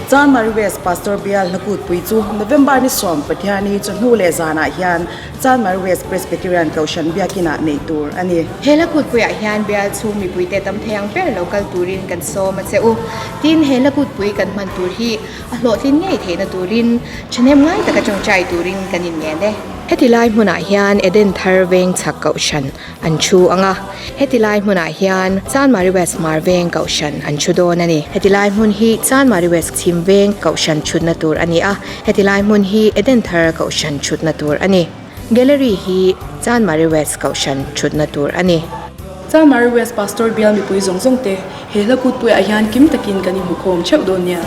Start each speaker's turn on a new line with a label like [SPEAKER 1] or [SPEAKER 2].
[SPEAKER 1] Chanmari West Pastor Bial Hlakutpui chu November ni sawm Pathiani chawhnu leh zanah hian Chanmari West Presbyterian Kohhran Biakinah neih tur a ni.
[SPEAKER 2] He Hlakutpuiah hian bial chhung mipuite tam thei ang ber lo kal turin kan sawm a che u. Tin, he Hlakutpui kan hman tur hi a hlawhtlin ngei theihna turin thahnem ngai taka tawngtai turin kan inngen e. Heti lai hmunah hian Eden Thar Veng chhak Kohhran an thu ang a, heti lai hmunah hian Chanmari West Hmar Veng Kohhran an thu dawn a ni. Heti lai hmun hi Chanmari West Chhim Veng Kohhran thutna tur a ni a, heti lai hmun hi Eden Thar Kohhran thutna tur a ni. Gallery hi Chanmari West Kohhran thutna tur a ni.
[SPEAKER 3] Chanmari West Pastor bial mipui zawng zawng te he hla kutpuiah hian kim takin kan inhmukhawm theuh dawn nia.